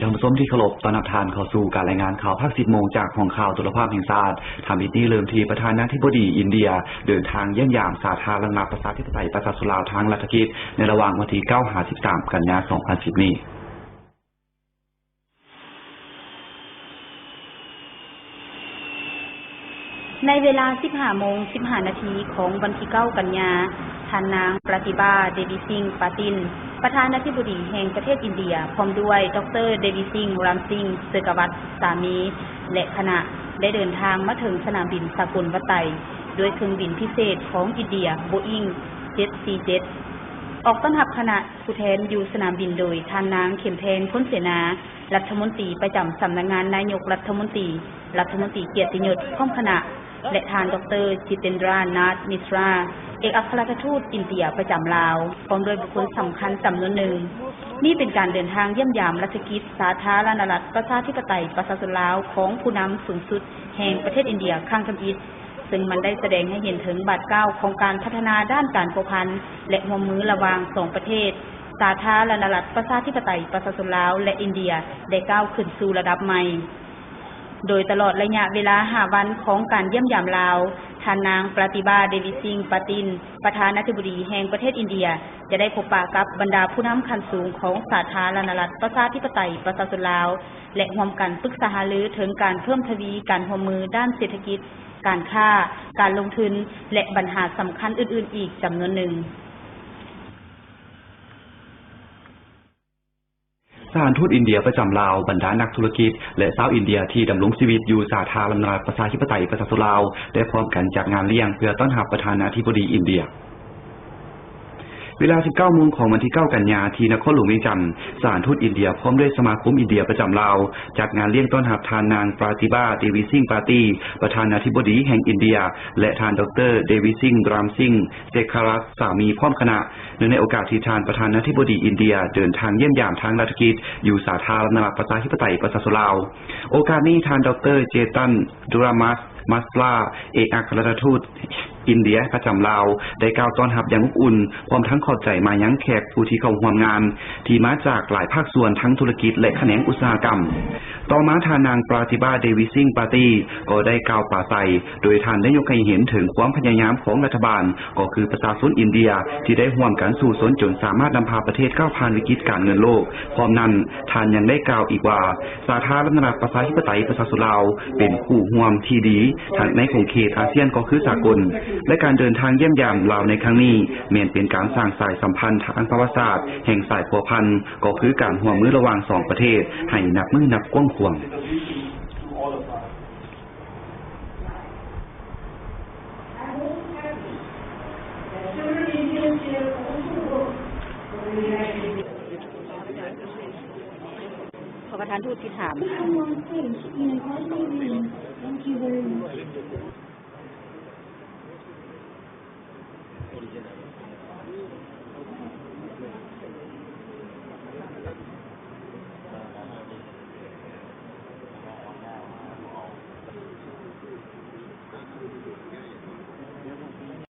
ທ່ານຜູ້ຊົມທີ່ເຄົາລົບ, ຕ້ອນຮັບທ່ານເຂົ້າສູ່ການລາຍງານຂ່າວພາກສິບໂມງ ຈາກຫ້ອງຂ່າວໂທລະພາບແຫ່ງຊາດ. ທ່ານ ເປັນທີ່ເລີ່ມທີ່ປະທານາທິບໍດີອິນເດຍ ເດີນທາງຢ້ຽມຢາມສາທາລະນະລັດປະຊາທິປະໄຕປະຊາຊົນລາວ ທາງລັດຖະກິດ ໃນລະຫວ່າງວັນທີເກົ້າຫາສິບສາມ ກັນຍາ ສອງພັນສິບນີ້. ໃນເວລາສິບຫ້າໂມງສິບຫ້ານາທີຂອງວັນທີເກົ້າກັນຍາ, ທ່ານນາງປຣາຕິບາ ເດວິສິງ ປາຕິນ ປະທານາທິບໍດີແຫ່ງປະເທດອິນເດຍ ພ້ອມດ້ວຍ ດຣ ເດວິສິງ ຣາມສິງ ເຊກາວັດ ສາມີ ແລະ ຄະນະ ໄດ້ເດີນທາງມາເຖິງສະໜາມບິນສາກົນວັດໄຕ ດ້ວຍເຄື່ອງບິນພິເສດຂອງອິນເດຍ ໂບອິງ ເຈັດສີ່ເຈັດ. ອອກຕ້ອນຮັບຄະນະ ຜູ້ແທນຢູ່ສະໜາມບິນໂດຍ ທ່ານນາງ ເຂັມແພງ ພົນເສນາ ລັດຖະມົນຕີປະຈຳສຳນັກງານນາຍົກລັດຖະມົນຕີ, ລັດຖະມົນຕີກຽດຕິຍົດ ພ້ອມຄະນະ ແລະ ທ່ານ ດຣ ຈິເຕັນດຣາ ນາດ ມິດຣາ ເອກອັກຄະລັດຖະທູດອິນເດຍປະຈຳລາວ ພ້ອມດ້ວຍບຸກຄົນສຳຄັນຈຳນວນໜຶ່ງ. ນີ້ເປັນການເດີນທາງຢ້ຽມຢາມລັດຖະກິດສາທາລະນະລັດປະຊາທິປະໄຕປະຊາຊົນລາວ ຂອງຜູ້ນຳສູງສຸດແຫ່ງປະເທດອິນເດຍຄັ້ງທຳອິດ, ເຊິ່ງມັນໄດ້ສະແດງໃຫ້ເຫັນເຖິງບາດກ້າວຂອງການພັດທະນາດ້ານການພົວພັນ ແລະ ຮ່ວມມືລະຫວ່າງສອງປະເທດ, ສາທາລະນະລັດປະຊາທິປະໄຕປະຊາຊົນລາວ ແລະ ອິນເດຍ ໄດ້ກ້າວຂຶ້ນສູ່ລະດັບໃໝ່. ໂດຍຕະຫຼອດໄລຍະເວລາຫ້າວັນຂອງການຢ້ຽມຢາມລາວ, ທ່ານນາງປຣາຕິບາ ເດວິສິງ ປາຕິນ ປະທານາທິບໍດີແຫ່ງປະເທດອິນເດຍ ຈະໄດ້ພົບປະກັບບັນດາຜູ້ນຳຂັ້ນສູງຂອງສາທາລະນະລັດປະຊາທິປະໄຕປະຊາຊົນລາວ ແລະ ຮ່ວມກັນປຶກສາຫາລືເຖິງການເພີ່ມທະວີການຮ່ວມມືດ້ານເສດຖະກິດ, ການຄ້າ, ການລົງທຶນ ແລະ ບັນຫາສຳຄັນອື່ນໆອີກຈຳນວນໜຶ່ງ. ສະຖານທູດອິນເດຍປະຈຳລາວ, ບັນດານັກທຸລະກິດ ແລະ ຊາວອິນເດຍທີ່ດຳລົງຊີວິດຢູ່ສາທາລະນະລັດປະຊາທິປະໄຕປະຊາຊົນລາວ ໄດ້ພ້ອມກັນຈັດງານລ້ຽງເພື່ອຕ້ອນຮັບປະທານາທິບໍດີອິນເດຍ. ເວລາສິບເກົ້າໂມງຂອງວັນທີເກົ້າກັນຍາ ທີ່ນະຄອນຫຼວງວຽງຈັນ, ສະຖານທູດອິນເດຍພ້ອມດ້ວຍສະມາຄົມອິນເດຍປະຈຳລາວ ຈັດງານລ້ຽງຕ້ອນຮັບທ່ານນາງປຣາຕິບາ ເດວິສິງ ປາຕີ ປະທານາທິບໍດີແຫ່ງອິນເດຍ ແລະ ທ່ານ ດຣ ເດວິສິງ ຣາມສິງ ເຊກາວັດ ສາມີ ພ້ອມຄະນະ. ເນື່ອງໃນໂອກາດທີ່ທ່ານປະທານາທິບໍດີອິນເດຍເດີນທາງຢ້ຽມຢາມທາງລັດຖະກິດຢູ່ສາທາລະນະລັດປະຊາທິປະໄຕປະຊາຊົນລາວ, ໂອກາດນີ້ທ່ານ ດຣ ເຈຕັນ ດູຣາມາສ ມາສລາ ເອກອັກຄະລັດຖະທູດອິນເດຍປະຈຳລາວ ໄດ້ກ່າວຕ້ອນຮັບຢ່າງອົບອຸ່ນ, ພ້ອມທັງຂອບໃຈມາຍັງແຂກຜູ້ທີ່ເຂົ້າຮ່ວມງານ ທີ່ມາຈາກຫຼາຍພາກສ່ວນ ທັງທຸລະກິດ ແລະ ຂະແໜງອຸດສາຫະກຳ. ຕໍ່ມາທ່ານນາງປຣາຕິບາ ເດວິສິງ ປາຕີ ກໍໄດ້ກ່າວປາໄສ ໂດຍທ່ານໄດ້ຍົກໃຫ້ເຫັນເຖິງຄວາມພະຍາຍາມຂອງລັດຖະບານ ກໍຄືປະຊາຊົນອິນເດຍ ທີ່ໄດ້ຮ່ວມກັນສູ້ຊົນຈົນສາມາດນຳພາປະເທດກ້າວຜ່ານວິກິດການເງິນໂລກ. ພ້ອມນັ້ນ, ທ່ານຍັງໄດ້ກ່າວອີກວ່າ, ສາທາລະນະລັດປະຊາທິປະໄຕປະຊາຊົນລາວ ເປັນຄູ່ຮ່ວມທີ່ດີທັງໃນຂົງເຂດອາຊຽນກໍຄືສາກົນ, ແລະ ການເດີນທາງຢ້ຽມຢາມລາວໃນຄັ້ງນີ້ ແມ່ນເປັນການສ້າງສາຍສຳພັນທາງປະຫວັດສາດແຫ່ງສາຍພົວພັນ ກໍຄືການຮ່ວມມືລະຫວ່າງສອງປະເທດໃຫ້ນັບມື້ນັບກວ້າງຂວາງ. ຂໍປະທານທູດຊິຖາມ.